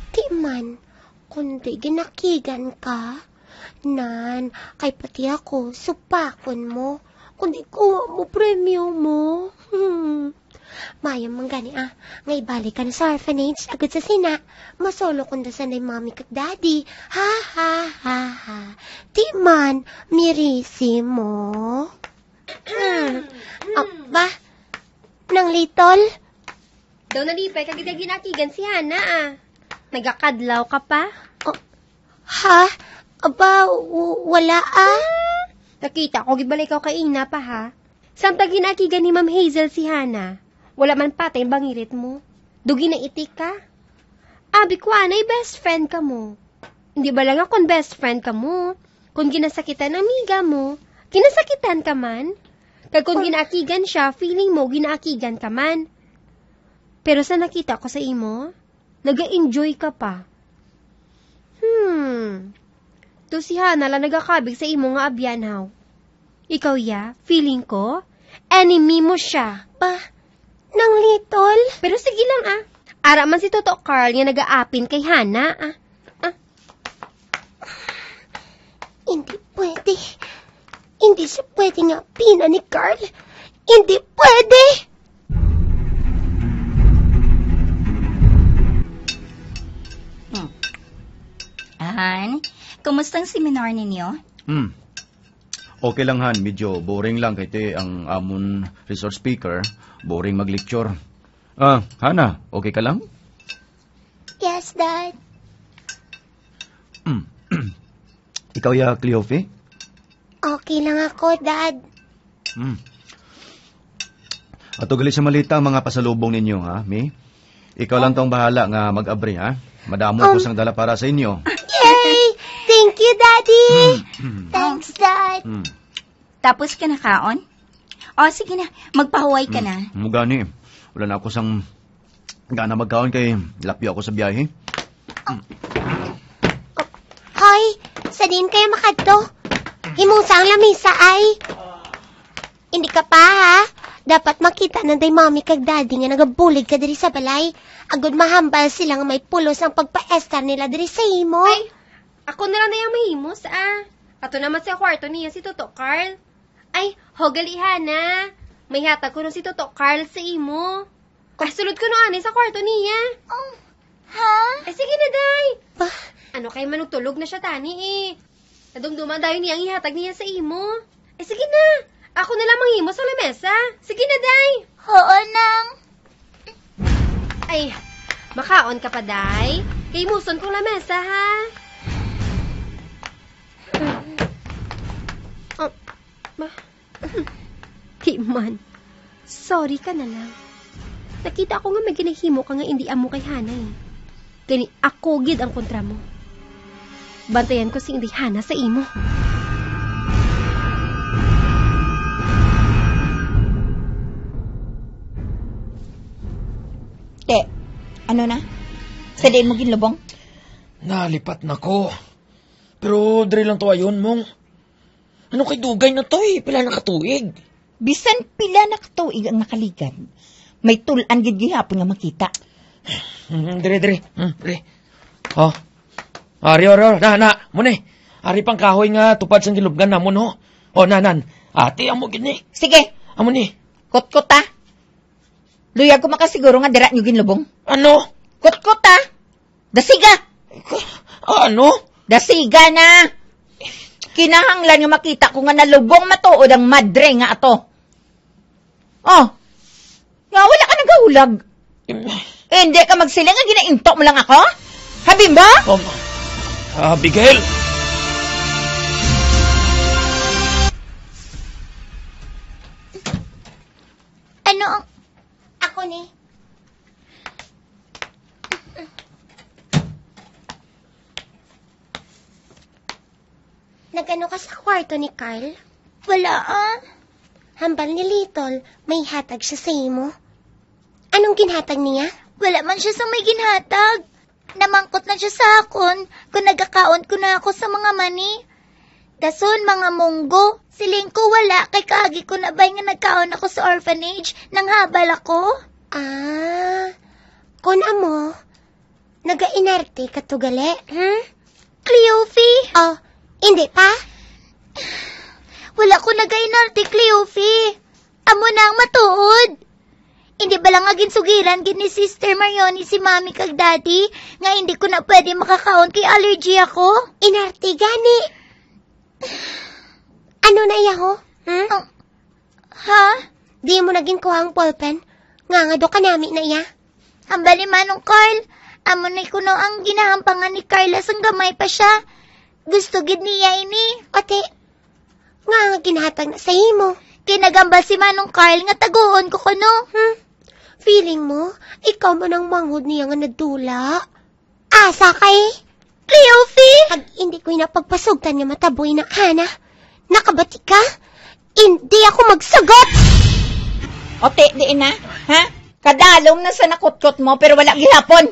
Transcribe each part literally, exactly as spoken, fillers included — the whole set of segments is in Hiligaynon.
Di man, kundi ginakigan ka. Nan, kay pati ako, supakon mo. Kundi kuha mo premyo mo. Hmm. Maayo man gani, ah, nga ibalik ka na sa orphanage, agud sa sina, masolo ko na sanday mommy kag daddy. Ha, ha, ha, ha. Di man, mirisi mo. Hmm. Ah, ba? Nang Litol? Daw nalipay ka gid nga ginakigan si Hana, ah. Nagakadlaw ka pa? Oh, ha? Aba, w-, wala, ah. Nakita ko gid bala ikaw kay ina pa, ha? Samtang ginakigan ni Ma'am Hazel si Hana, wala man patay ang bangirit mo. Daw ginaitik ka. Abi ko anay best friend kamo. Hindi bala nga kon best friend kamo, kon ginasakitan ang amiga mo, ginasakitan ka man? Kag kon ginaakigan siya, feeling mo ginaakigan ka man. Pero sa nakita ko sa imo, naga-enjoy ka pa. Hmm. To si Hana lang nagakabig sa imo nga abyan, haw. Ikaw, ya, feeling ko, enemy mo siya. Pa, Nang Litol? Pero sige lang, ah. Ara man si Toto Carl nga nagaapin kay Hana, ah. Ah. Hindi pwede. Hindi siya pwede nga pina ni Carl. Hindi pwede! Hmm. Han, kumusta ang seminar ninyo? Hmm. Okay lang, Han. Medyo boring lang kay ti ang amon resource speaker, boring mag-lecture. Ah, Hana, okay ka lang? Yes, Dad. Mm. Ikaw, ya, Cleofe? Okay lang ako, Dad. Hmm. Ato gali sa malita ang mga pasalubong ninyo, ha, Mi? Ikaw lang tong bahala nga mag-abri, ha? Madamo ko Um, sang dala para sa inyo. Yay! Thank you, Daddy! Hmm. Thanks, Dad. Hmm. Tapos ka nakaon? O, sige na. Magpahuway ka na. Hmm, amo gani. Wala na ako sang gana magkaon kay lapyo ako sa biyahe. Hoy, sa diin kaya makadto? Himusa ang lamisa, ay. Hindi ka pa, ha? Dapat makita na day mommy kag daddy nga nagabulig ka diri sa balay. Agod mahambal sila nga may pulos ang pagpaestar nila diri sa imo. Ay, ako na lang na yang mahimos, ah. Ato naman sa kwarto niya si Toto Carl. Ay, ho, gali, Hana. May hatag ko nun si Toto Carl sa imo. Ay, sulod ko no ani sa kwarto niya. Oh, ha? Ay, sige na, day. Pa? Ano kay manugtulog na siya tani, eh. Nadumduman dayon niya ang ihatag niya sa imo. Ay, sige na. Ako na lang manghimo sa lamesa. Sige na, day. Oo, nang. Ay, makaon ka pa, day? Kay muson kong lamesa, ha? Oh, ma. Di man. Sorry ka na lang. Nakita ko nga may ginahimo ka nga indi amo kay Hana, eh. Gani ako gid ang kontra mo. Bantayan ko si Inday Hana sa imo. Te, ano na? Sa diin mo ginlubong? Nalipat na ko. Pero diri lang to ayon, Mong. Ano kay dugay na to, eh? Pila na ka tuig? Bisan pila na ka tuig ang nakaligad, may tul-an gid gihapon nga makita. Hmm, diri, diri. Hmm, diri. Oh. Ari, ari, ari. Na, na. Mo ni. Ari pang kahoy nga tupad sang gilubngan namon, ho. Oh, na, nan. Ati, amo gid ni. Sige. Amo ni. Kutkot, ah. Luyag ko makasiguro nga dira nyo ginlubong. Ano? Kutkot, ah. Dasiga! Ano? Dasiga na! Kinahanglan nga makita ko nga nalubong matuod ang madre nga ato. Oh, nga wala ka nagahulag. Im- Hindi ka magsiling nga ginainto mo lang ako? Habimba? Um, Abigail! Ano ang... Ako ni. Nagano ka sa kwarto ni Carl? Wala, ah. Hambal ni Little, may hatag siya sa imo. Anong ginhatag niya? Wala man siya sa may ginhatag. Namangkot lang siya sa akon kung nagakaon ko na ako sa mga mani. Dason, mga munggo. Siling ko wala, kay kaagi ko na bay nga nagkaon ako sa orphanage, nanghabal ako. Ah, kon amo, Nagainarte ka to gali, hmm? Cleofe? Oh, hindi pa? Wala ko nagainarte, Cleofe. Amo na ang matuod. Hindi bala nga ginsugiran gid ni Sister Marioni si Mami kag Daddy nga hindi ko na pwede makakaon kay allergy ako? Inarte gani. Ano na iya, ho? Hmm? Ang, ha? Di mo na ginkuha ang ballpen? Nga nga do kanami na iya? Hambal ni Manong Carl, amo na kuno ang ginahampangan ni Carla sang gamay pa siya. Gusto gid niya ini. Ate, nga nga ginahatag na sa imo? Kay nagambal si Manong Carl nga taguon ko kuno. Hmm? Feeling mo, ikaw man ang manghod niya nga nadula? Asa kay? Cleofe! Ag hindi ko ina pagpasugtan nga mataboy na, Hana. Nakabati ka? Hindi ako magsugot! O, ti, diin na? Ha? Kadalom na sa nakutkot mo, pero wala gihapon.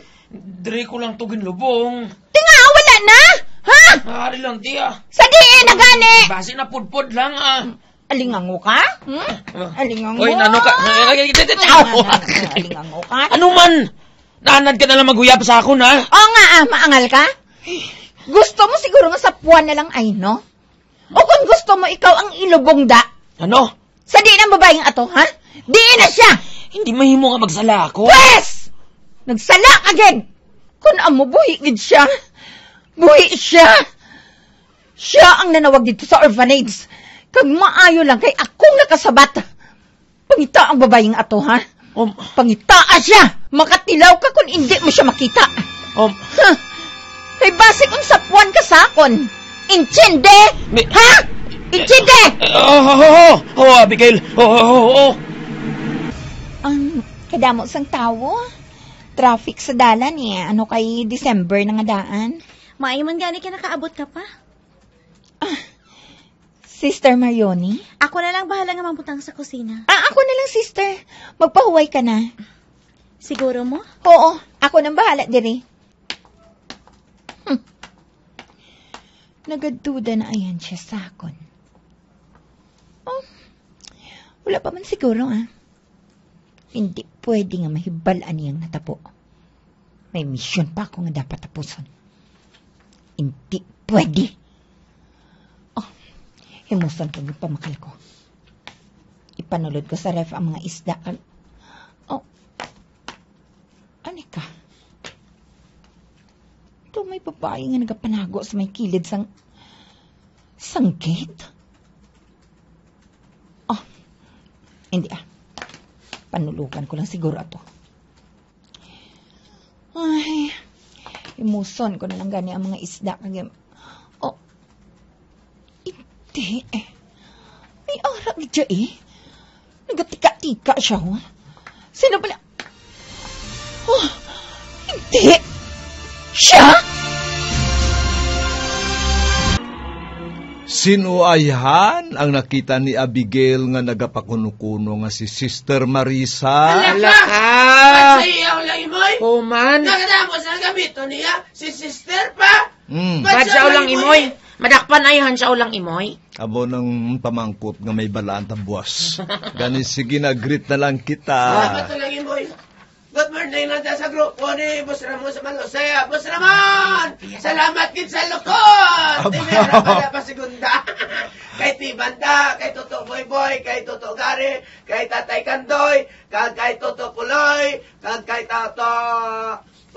Diri ko lang to ginlubong. Ti nga, wala na! Ha? Ari lang, ti, ah. Sa diin na gani? Basi na pudpod lang, ah. Alingango ka? Hmm? Ah. Alingango? Oy, nano ka? Ay, ay, ay, ay, ay, Ah, aw! ah, ah, alingango ka? Ano man? Naanad ka na lang maghuyap sa akon, ha? O nga, ah, maangal ka? Gusto mo siguro nga sapuan na lang, ay, no? O kung gusto mo, ikaw ang ilubong da. Ano? Sa di ng babaeng ato, ha? Di na siya! Hindi mahimo nga magsala ako. Pwes! Nagsala ka gid! Kun amo, buhi gid siya. Buhi siya. Siya ang nanawag dito sa orphanage. Kag maayo lang kay akong nakasabat. Pangita ang babaeng ato, ha? Um, Pangitaa siya! Makatilaw ka kung hindi mo siya makita. Um, Huh! Kay basi kung sapuan ka sa akon. Intindi? Mi- Ha? Intindi? Oh, oh, oh, oh, oh, Abigail. Oh, oh, oh, oh. Ang kadamo sang tawo. Traffic sa dalan, eh. Ano kay December na nga daan? Maayo man gani kay nakaabot ka pa. Ah, Sister Marioni? Ako na lang bahala nga mangutang sa kusina. Ah, ako na lang, sister. Magpahuway ka na. Siguro mo? Oo, ako nang bahala diri. Hmm. Nagaduda na ayan siya sa akon. Oh, wala pa man siguro, ah. Hindi pwede nga mahibal-an niyang natabo. May misyon pa ako nga dapat tapuson. Hindi pwede. Oh, himuson ko yung pamakal ko. Ipanulod ko sa ref ang mga isda. Ag-, oh, ani ka? Ito may babae nga nagapanago sa may kilid sang, sang gate. Oh, hindi ah. Panulukan ko lang siguro ato. Ay, imuson ko na lang gani ang mga isda kag im-, oh, hindi eh. May ara gid siya eh. Nagatika-tika siya, oh. Sino pala? Oh, hindi. Siya? Sino ayhan ang nakita ni Abigail nga nagapakuno-kuno nga si Sister Marisa? Hala ka! Hala ka! Ba't sa iya lang, Imoy? Oh, man. Nakadamo sa gamito niya, si Sister pa. Mm. Ba't Ba't siya siya lang, lang, Imoy? Imoy? Madakpan ayhan siya lang, Imoy. Abo nang pamangkot nga may balaan ta buwas. Gani, sige na, greet na lang kita. Salamat na lang, Imoy. Good morning lang ta sa grupo ni Boss Ramon sa Malusaya. Boss Ramon! Salamat gid sa lukot! Aba. Hindi na pala pa segunda. Kay Tibanda, kay Toto Boy Boy, kay Toto Gary, kay Tatay Kandoy, kag kay Toto Puloy, kag kay Toto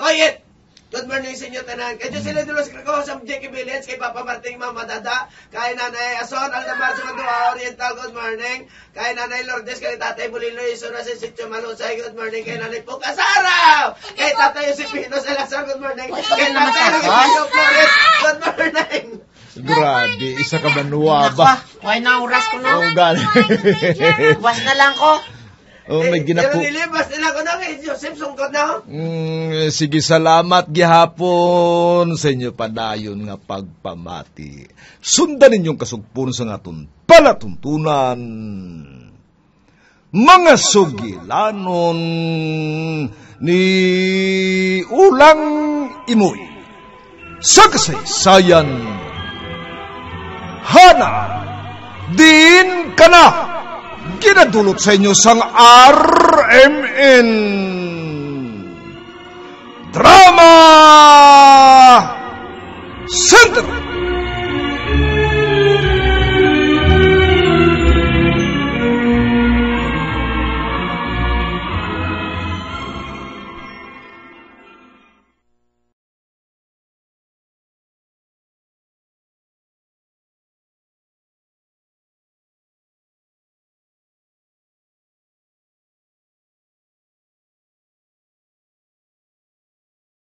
Oyet. Good morning sa inyo tanan. Kay Jocelyn Dulos Greco sa J K Village, kay Papa Marting, Mama Dada, kay Nanay Ason Aldamar sa Madua Oriental, good morning. Kay Nanay Lourdes, kay Tatay Bulilo, Isura sa Sitio Malusay, good morning. Kay Nanay Puka Saraw, kay Tatay Josepino Salazar, good morning. Kay Tatay Rodrigo Flores, good morning. Grabe, isa ka banwa ba? Nako, wala na oras ko na. Oh, gal- Buwas na lang ko. Oh, may Eh, ginapu- pero dili, basta lang ko na kay Joseph, sungkot na, oh. Mm, sige, salamat gihapon sa inyo padayon nga pagpamati. Sundan ninyong kasugpon sa aton palatuntunan. Mga sugilanon ni Ulang Imoy. Sa kasaysayan, Hana, Diin Ka Na, ginadulot sa inyo sang R M N.